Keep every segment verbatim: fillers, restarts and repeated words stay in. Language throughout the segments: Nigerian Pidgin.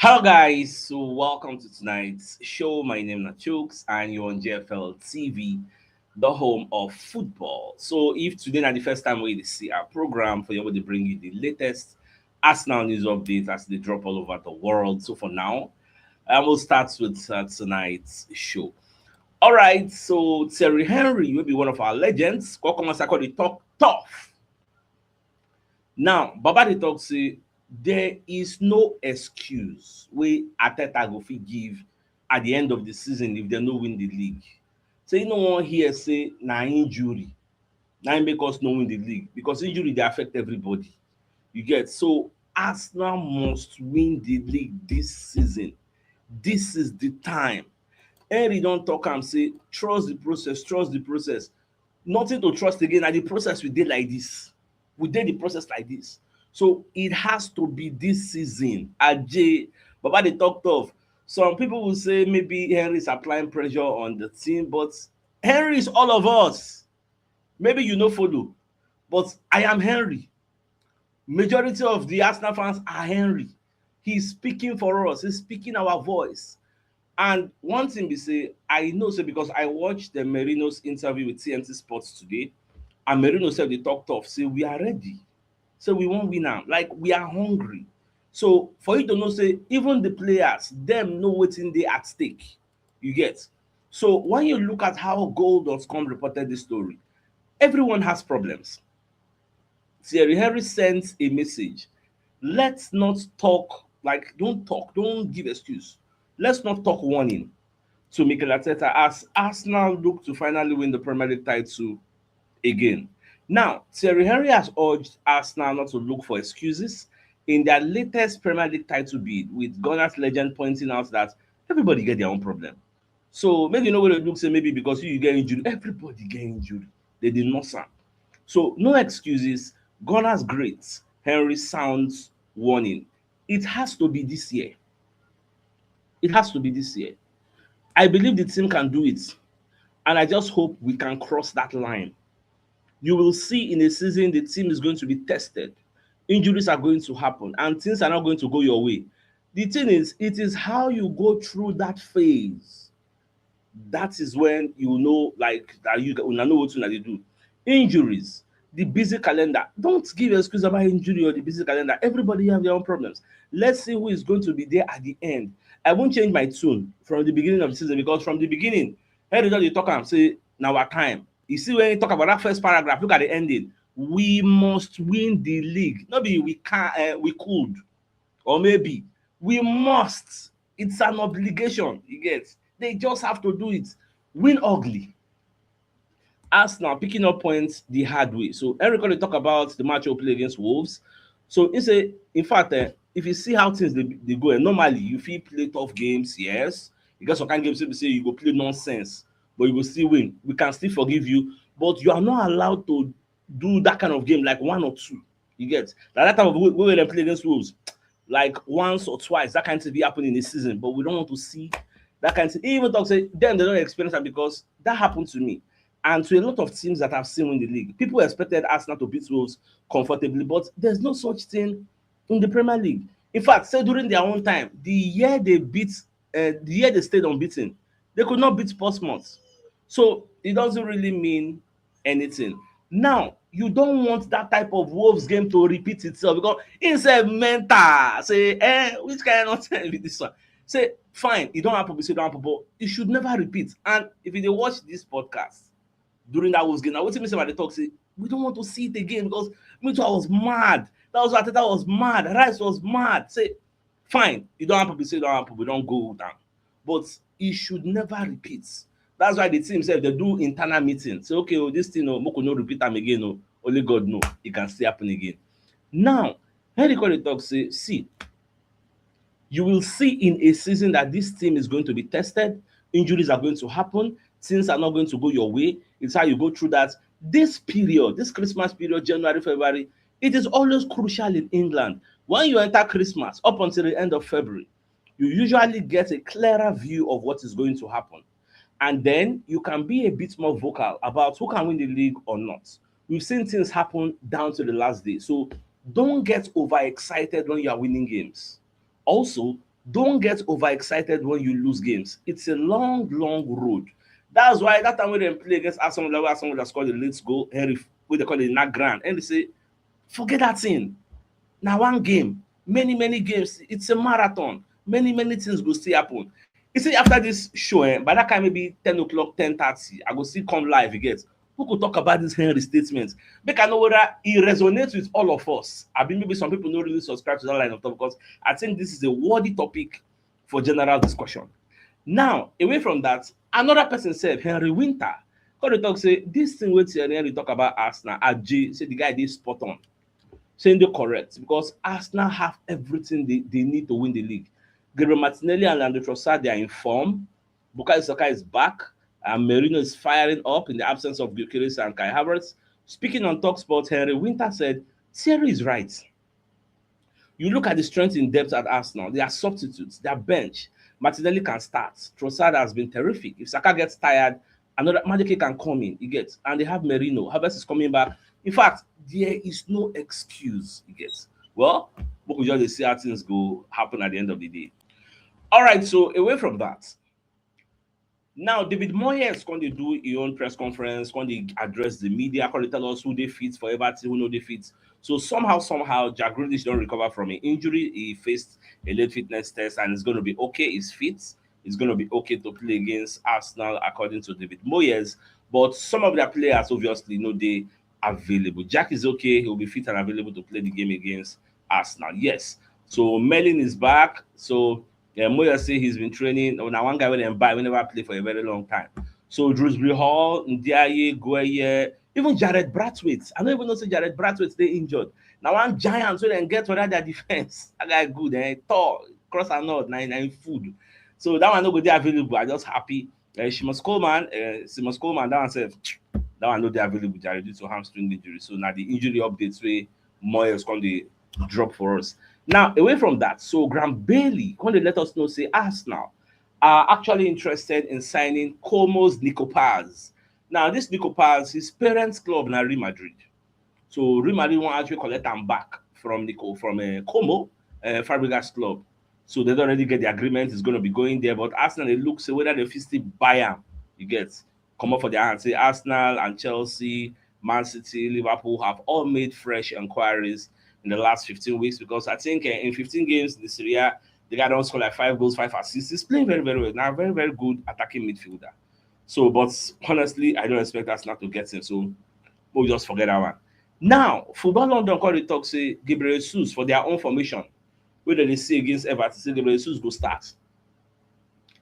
Hello, guys. So, welcome to tonight's show. My name is Chooks, and you're on J F L T V, the home of football. So, if today na the first time we see our program, for you to bring you the latest Arsenal news updates as they drop all over the world. So, for now, I will start with uh, tonight's show. All right, so Thierry Henry will be one of our legends. Come as I call the talk tough. Now, Baba dey talk say there is no excuse wey Arteta go fit give at the end of the season if dem no win the league. Say he no wan hear say na injury na im make us no win the league, because injury dey affect everybody. You get? So Arsenal must win the league this season. This is the time. Henry don talk am say trust the process, trust the process. Nothing to trust again. Na the process we dey like this. We dey the process like this. So it has to be this season. Ajay, Baba dey talk tough. Some people will say maybe Henry is applying pressure on the team, but Henry is all of us. Maybe you no follow, but I am Henry. Majority of the Arsenal fans are Henry. He's speaking for us. He's speaking our voice. And one thing be say, I know say because I watched the Merino's interview with T N T Sports today, and Merino said they talk tough, say we are ready. So we wan win am. Like, we are hungry. So for you to know say even the players, dem know wetin dey at stake. You get? So when you look at how goal dot com reported this story, everyone has problems. Thierry Henry sends a message. Let's not talk, like, don't talk, don't give excuse. Let's not talk warning to Mikel Arteta as Arsenal look to finally win the Premier League title again. Now, Thierry Henry has urged Arsenal not to look for excuses in their latest Premier League title bid, with Gunners legend pointing out that everybody get their own problem. So make you know what it looks like, maybe because you get injury, everybody get injury. They did not sound. So no excuses. Gunners great. Henry sounds warning. It has to be this year. It has to be this year. I believe the team can do it. And I just hope we can cross that line. You will see in a season the team is going to be tested. Injuries are going to happen and things are not going to go your way. The thing is, it is how you go through that phase. That is when you know, like, that you una know what una dey do. Injuries, the busy calendar. Don't give excuse about injury or the busy calendar. Everybody have their own problems. Let's see who is going to be there at the end. I won't change my tune from the beginning of the season, because from the beginning, Henry don dey talk am say na our time. You see when he talk about that first paragraph, look at the ending. We must win the league. No be we can, uh, we could, or maybe. We must. It's an obligation. You get? They just have to do it. Win ugly. Arsenal picking up points the hard way. So Henry Henry talk about the match we play against Wolves. So he say, in fact, eh, if you see how things dey, dey go, eh, normally you fit play tough games, yes. You get some kind of games wey be say you go play nonsense, but you go still win. We can still forgive you, but you are not allowed to do that kind of game, like, one or two. You get? Like that type of way, way dem play against Wolves, like, once or twice, that kind of thing be happen in a season, but we don't want to see that kind of thing. He even talk say dem, they don't experience that, because that happened to me and to a lot of teams that I've seen in the league. People expected Arsenal to beat Wolves comfortably, but there's no such thing in the Premier League. In fact, say during their own time, the year they beat, uh, the year they stayed unbeaten, they could not beat Portsmouth. So it doesn't really mean anything. Now, you don't want that type of Wolves game to repeat itself, because it's a mental. Say, eh, which kind of thing be this one? Say, fine, it don't happen, we say it don't happen, but it should never repeat. And if you dey watch this podcast during that Wolves game, now what me say about the talk? Say, we don't want to see it again, because me too, I was mad. That was what I was mad. Rice was mad. Say, fine, it don't happen, we say it don't happen, we don't go down. But it should never repeat. That's why the team say they do internal meeting. Say, okay, oh, this thing, oh, make we no repeat am again. Oh, only God know. It can still happen again. Now, Henry Henry talk say, see, you will see in a season that this team is going to be tested. Injuries are going to happen. Things are not going to go your way. It's how you go through that. This period, this Christmas period, January, February, it is always crucial in England. When you enter Christmas, up until the end of February, you usually get a clearer view of what is going to happen. And then you can be a bit more vocal about who can win the league or not. We've seen things happen down to the last day. So don't get overexcited when you are winning games. Also, Don't get overexcited when you lose games. It's a long, long road. That's why that time when they play against Aston Villa, Aston Villa scored the late goal, Henry, what they call it, not grand. Henry say, forget that thing. Now one game, many, many games. It's a marathon. Many, many things will still happen. You see, after this show, eh, by that time maybe ten o'clock, ten thirty, I go still come live again. Who could talk about this Henry statement? Make I know whether he resonates with all of us. I mean, maybe some people don't really subscribe to that line of thought because I think this is a worthy topic for general discussion. Now, away from that, another person said, Henry Winter, come dey talk say this thing wey Thierry Henry talk about Arsenal, Aje, say the guy dey spot on. Saying they correct because Arsenal have everything they, they need to win the league. Gabriel Martinelli and Leandro Trossard, they are in form. Bukayo Saka is back. And Merino is firing up in the absence of Gyökeres and Kai Havertz. Speaking on Talksport, Henry Winter said, Thierry is right. You look at the strength in depth at Arsenal. They are substitutes. They are bench. Martinelli can start. Trossard has been terrific. If Saka gets tired, another Madueke can come in. You get, and they have Merino. Havertz is coming back. In fact, there is no excuse. You get, well, we could just see how things go happen at the end of the day. All right. So away from that, now David Moyes going to do his own press conference, going to address the media, going to tell us who they fit for Everton, who know they fit. So somehow, somehow, Jack Grealish don't recover from an injury. He faced a late fitness test and it's going to be okay. He's fit. It's going to be okay to play against Arsenal, according to David Moyes. But some of their players, obviously, no, they available. Jack is okay. He'll be fit and available to play the game against Arsenal. Yes. So Merlin is back. So yeah, Moyes say he's been training. Oh, now one guy with them buy, we never play for a very long time. So Dewsbury Hall, Ndiaye, Gueye, even Jared Brathwaite. I don't even know say Jared Brathwaite they injured. Now one giant so then get whether their defense. That guy good, eh? Tall, cross and not nine nine food. So that one no go dey available. I just happy. Uh, Seamus Coleman, uh, Seamus Coleman, that one said that one no dey available, Jared, due to hamstring injury. So now the injury updates where Moyes come dey drop for us. Now, away from that, so Graham Bailey come dey let us know say Arsenal are actually interested in signing Como's Nico Paz. Now, this Nico Paz, his parents' club na Real Madrid. So Real Madrid wan actually collect am back from Nico, from uh, Como, uh, Fabregas club. So they don already get the agreement. It's going to be going there. But Arsenal, they look say whether they fit still buy am. You get, come up for their hand. Say Arsenal and Chelsea, Man City, Liverpool have all made fresh inquiries in the last fifteen weeks because I think uh, in fifteen games this year, the guy don score like five goals, five assists. He's playing very, very well. Now, very, very good attacking midfielder. So, but honestly, I don't expect Arsenal to get him. So, we'll just forget that one. Now, Football London come dey talk say Gabriel Jesus for their own formation, wey dem dey see against Everton, say Gabriel Jesus go start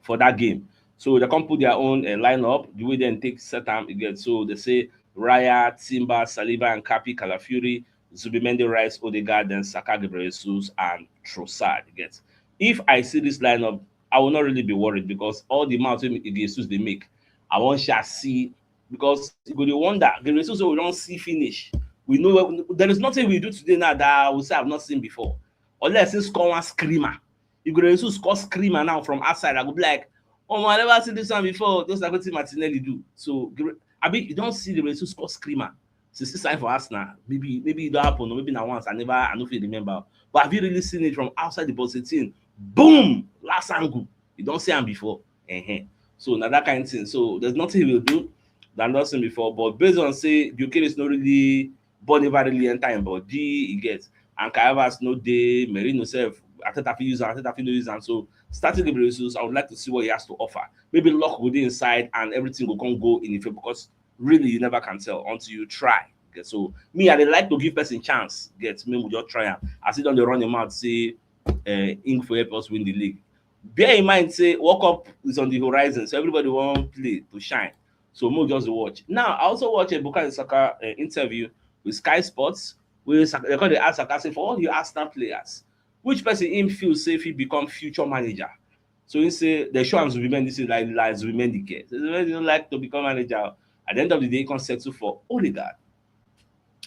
for that game. So they come put their own uh, lineup, the way they take set am again. So they say Raya, Timber, Saliba, and Kapi, Calafiori, Zubimendi, Rice, Odegaard, then Saka, Gabriel Jesus, and Trossard. You get, if I see this lineup, I will not really be worried because all the amounts wey Jesus dey make, I wan shall see because you go dey wonder. Gabriel Jesus we don see finish. We know there is nothing we do today now that we say I've not seen before. Unless he score one screamer, if Gabriel Jesus score screamer now from outside, I go be like, oh, I never see this one before. Just like what Martinelli do. So I mean, you don't see Gabriel Jesus score screamer since he signed for Arsenal. Maybe maybe it don't happen, or maybe not once. I never, I don't feel remember. But have you really seen it from outside the box eighteen? Boom! Last angle. You don't see him before. Uh-huh. So now that kind of thing. So there's nothing he will do that I've not seen before. But based on say Gyökeres no really ball never really enter him body, he gets. And Kai Havertz no dey, Merino sef, Arteta fit use am, Arteta fit no use am. So starting Gabriel Jesus, I would like to see what he has to offer. Maybe luck go dey inside and everything go come go in him favor because really you never can tell until you try. Okay, so me, I dey like to give person chance. Get me, we just try am. As he don dey run him out, say uh, Ink for help us win the league. Bear in mind, say World Cup is on the horizon, so everybody wan play to shine. So mo just watch. Now I also watch a Bukayo Saka uh, interview with Sky Sports. We they call the ask Saka say for all the Arsenal players, which person him feel say he become future manager. So he say the show am Zubimendi, this is like like Zubimendi care. So Zubimendi don't like to become manager. At the end of the day, he can settle for Odegaard.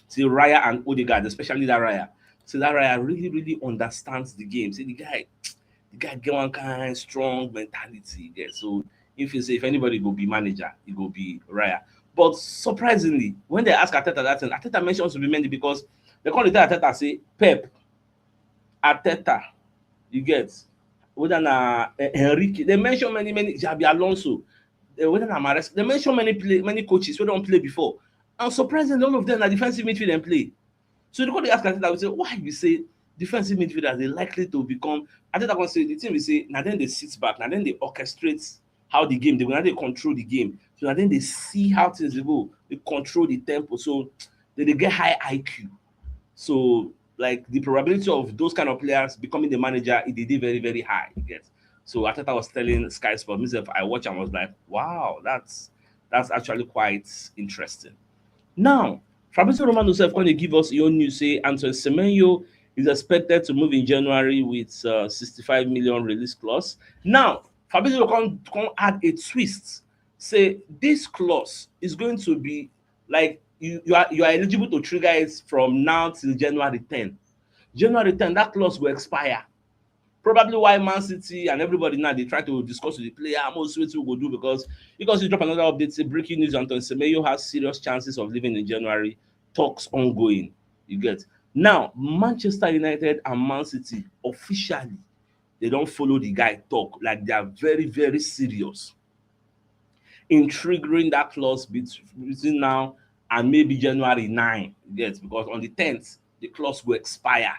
See Raya and Odegaard, especially that Raya. See that Raya really, really understands the game. See the guy, the guy get one kind strong mentality. Yeah. So if you say if anybody go be manager, it go be Raya. But surprisingly, when they ask Arteta that thing, Arteta mentions Zubimendi because they call it Arteta say Pep, Arteta, you get. whether na eh, Enrique, they mention many, many, Xabi Alonso, eh, whether na Mares, they mention many play, many coaches who don't play before. And surprisingly, all of them are defensive midfield and play. So they go dey ask Arteta, we say, why you say defensive midfielders they likely to become? Arteta can say the thing we say, now then they sit back, now then they orchestrate how the game, they now they control the game. So now then they see how things dey go, they control the tempo. So they, they get high I Q. So like the probability of those kind of players becoming the manager, it dey very, very high. You get. So Arteta was telling Sky Sports, myself, I watch and was like, wow, that's that's actually quite interesting. Now, Fabrizio Romano himself going to give us your news. Say Antoine Semenyo is expected to move in January with uh, sixty-five million release clause. Now, Fabrizio can, can add a twist. Say this clause is going to be like you, you are you are eligible to trigger it from now till January ten. January ten, that clause will expire. Probably why Man City and everybody now they try to discuss with the player most wetin we go do, because because you drop another update say breaking news, Antoine Semenyo has serious chances of leaving in January. Talks ongoing. You get. Now Manchester United and Man City officially they don't follow the guy talk, like they are very, very serious in triggering that clause between now and maybe January nine. You get, because on the tenth the clause will expire.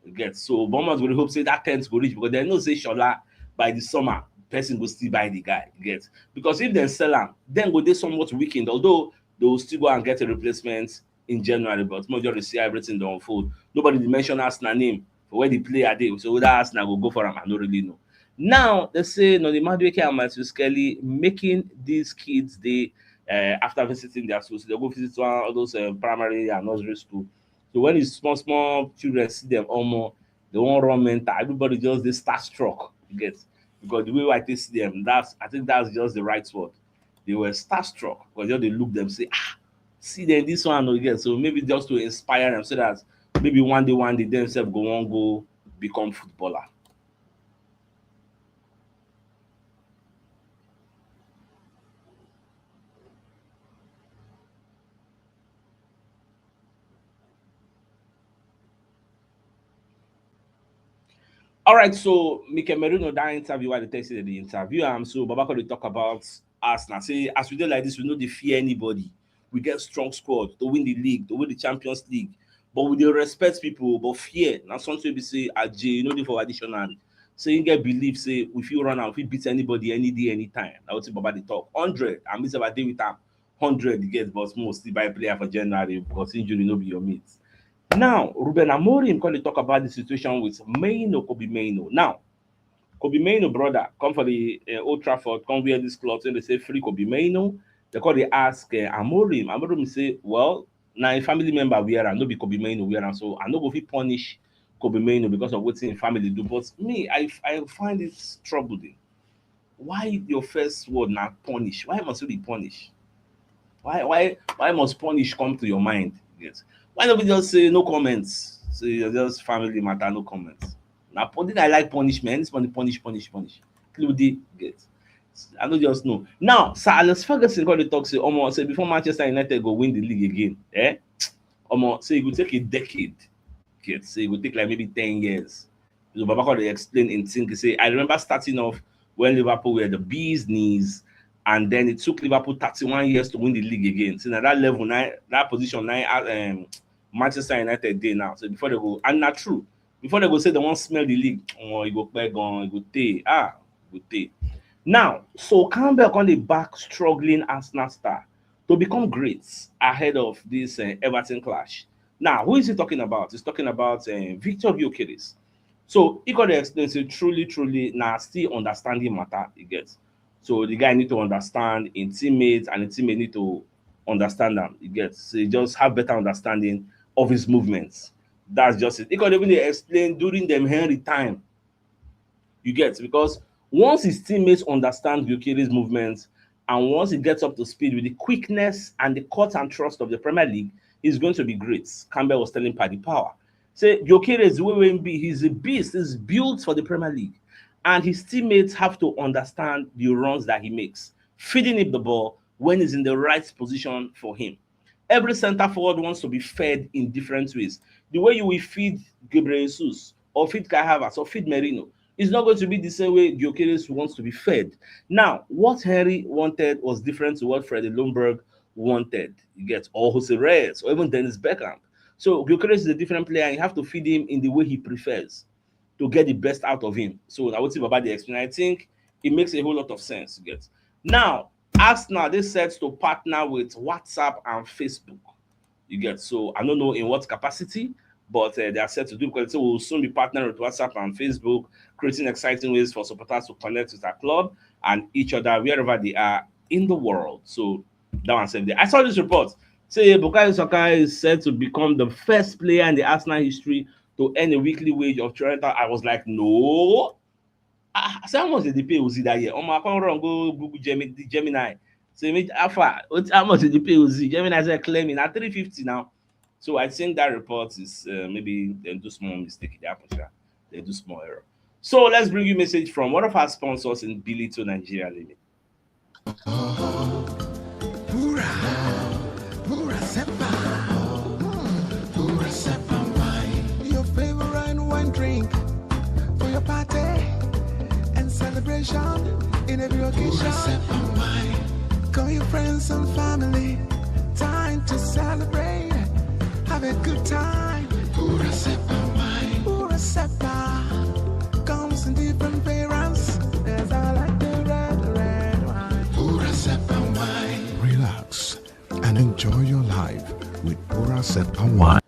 You get, so Bournemouth will hope say that tenth will reach, because they know say Shola by the summer person go still buy the guy. You get, because if they sell him, then go they somewhat weakened, although they will still go and get a replacement in January, but more just see everything don't unfold. Nobody mention Arsenal name for where the player dey. So whether Arsenal go go for him, I don't really know. Now they say Noni Madueke and Matthew Skelly making these kids they uh, after visiting their schools, so they go visit one all those uh, primary and nursery school. So when these small small children see them, almost they won't run mental. Everybody just they starstruck. You get, because the way I see them, that's I think that's just the right word. They were starstruck because just they look them say, ah, see them this one again. So maybe just to inspire them so that maybe one day, one day themselves go on go become footballer. All right, so Mikel Merino that interview, why the text the interview. Um, so Babako they talk about us now. Say as we do like this, we know they fear anybody. We get strong squad to win the league, to win the Champions League. But we dey respect people, but fear na something we say Ajay, you know, dey for our dictionary. So you get belief, say if you run out, we beat anybody any day, anytime. Now what's Baba they talk? Hundred, and me say I dey with am. Hundred you get, but most still buy player for January because injury no be your mate. Now, Ruben Amorim come dey talk about the situation with Maino, Kobe Maino. Now, Kobe Maino brother come for the uh, Old Trafford, come wear this cloth and they say free Kobe Maino. They call they ask uh, Amorim. Amorim say, well, now a family member wear and no be Kobe Maino wear and so I no go fit punish Kobe Maino because of what his family do. But me, I I find it troubling. Why your first word na punish? Why must you be punished? Why why why must punish come to your mind? Yes. Why don't we just say no comments? So you're just family matter, no comments. Now punish, I like punishment. This money punish, punish, punish. Include the get. I don't just know. Now, Sir Alex Ferguson got the talk say, Omo, say before Manchester United go win the league again, eh? Omo, say it will take a decade. Get, say it will take like maybe ten years. So Baba Kode explained in thing. He say, I remember starting off when Liverpool were the bee's knees, and then it took Liverpool thirty-one years to win the league again. So now that level, now that position, now um, Manchester United day now. So before they go, and not true. Before they go say they won't smell the league, oh, it go peg on, it go tay, ah, it go tay. Now, so Campbell on the back struggling Arsenal star to become great ahead of this uh, Everton clash. Now, who is he talking about? He's talking about uh, Victor Gyökeres. So he got to explain say truly, truly, now still understanding matter he gets. So the guy need to understand in teammates and the teammate need to understand them. He gets. So he just have better understanding of his movements. That's just it. He could even explain during them Henry time. You get, because once his teammates understand Gyökeres' movements and once he gets up to speed with the quickness and the cut and thrust of the Premier League, he's going to be great. Campbell was telling Paddy Power. Say Gyökeres, the way he be, he's a beast, he's built for the Premier League. And his teammates have to understand the runs that he makes, feeding him the ball when he's in the right position for him. Every center forward wants to be fed in different ways. The way you will feed Gabriel Jesus or feed Kai Havertz or feed Merino, It's not going to be the same way Gyökeres wants to be fed. Now, what Henry wanted was different to what Freddie Ljungberg wanted. You get, or Jose Reyes, or even Dennis Bergkamp. So Gyökeres is a different player, and you have to feed him in the way he prefers to get the best out of him. So I would say about the explain. I think it makes a whole lot of sense. You get, now, Arsenal, they set to partner with WhatsApp and Facebook. You get, so I don't know in what capacity, but uh, they are set to do, because they will soon be partnering with WhatsApp and Facebook, creating exciting ways for supporters to connect with our club and each other wherever they are in the world. So that one said, I saw this report say Bukayo Saka is set to become the first player in the Arsenal history to earn a weekly wage of three hundred. I was like, no. Ah, I say, how much did they pay Ozil that year? Um, I can't run go Google Gemini, Gemini. Say, how far? How much did they pay Ozil? Gemini said, claiming at three fifty now. So I think that report is uh, maybe they do small mistake. They happen, they do small error. So let's bring you message from one of our sponsors in Bilito Nigeria Limited. Pura, Pura Sepa, Pura Sepa wine. Your favorite wine drink for your party and celebration in every occasion. Pura Sepa wine. Call your friends and family. Time to celebrate. Have a good time. Pura Sepa wine. Pura Sepa comes in different variants. There's I like the red, red wine. Pura Sepa wine. Relax and enjoy your life with Pura Sepa wine.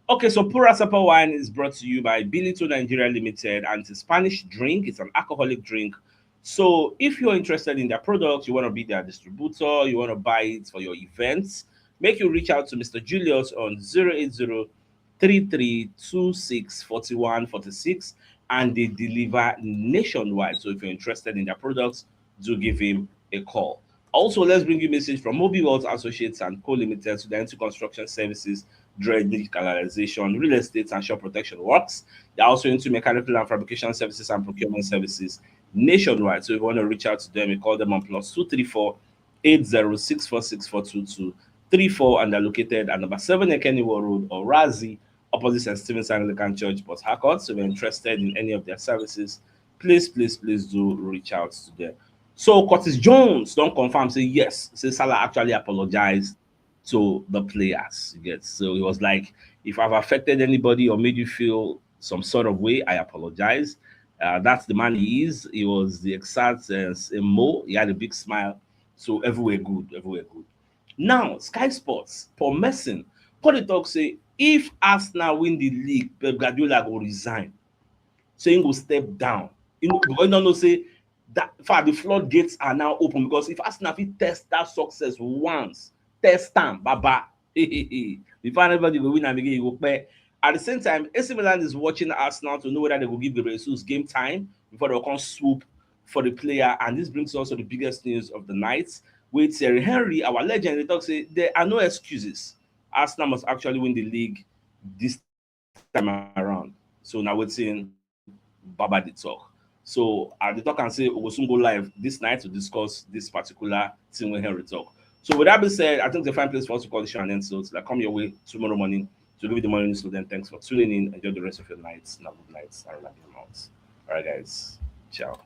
Okay, so Pura Sepa wine is brought to you by Bilito Nigeria Limited, and it's a Spanish drink. It's an alcoholic drink. So if you're interested in their product, you want to be their distributor, you want to buy it for your events, make you reach out to Mister Julius on zero eight zero three three two six forty-one forty-six, and they deliver nationwide. So if you're interested in their products, do give him a call. Also, let's bring you message from Mobi World Associates and Co Limited, so they're into construction services, drainage, canalization, real estate, and shore protection works. They're also into mechanical and fabrication services and procurement services nationwide. So if you want to reach out to them, you call them on plus two three four eight zero six four six four two two three four, and they're located at number seven Ekeniwo Road, Orazi, opposite Saint Stephen's Anglican Church, Port Harcourt. So if you're interested in any of their services, please, please, please do reach out to them. So Curtis Jones don confirm say yes, say Salah actually apologized to the players. You get, so he was like, if I've affected anybody or made you feel some sort of way, I apologize. Uh, that's the man he is. He was the exact uh, Mo. He had a big smile. So everywhere good, everywhere good. Now, Sky Sports, Paul Merson, come dey talk say if Arsenal win the league, Pep Guardiola go resign. So he go step down. You know, because you don't know say that far the floodgates are now open, because if Arsenal fit test that success once, test am, baba. Before anybody go win am again, you go pay. At the same time, A C Milan is watching Arsenal to know whether they go give Gabriel Jesus game time before they come swoop for the player. And this brings us to the biggest news of the night. With Thierry Henry, our legend, they talk say there are no excuses. Arsenal must actually win the league this time around. So now we're seeing Baba the talk. So I the talk and say we will soon go live this night to discuss this particular thing with Henry talk. So with that being said, I think the fine place for us to call the show and end. So it's like come your way tomorrow morning to give you the morning news. So then thanks for tuning in. Enjoy the rest of your nights. Now good nights and relax your mouths. All right, guys. Ciao.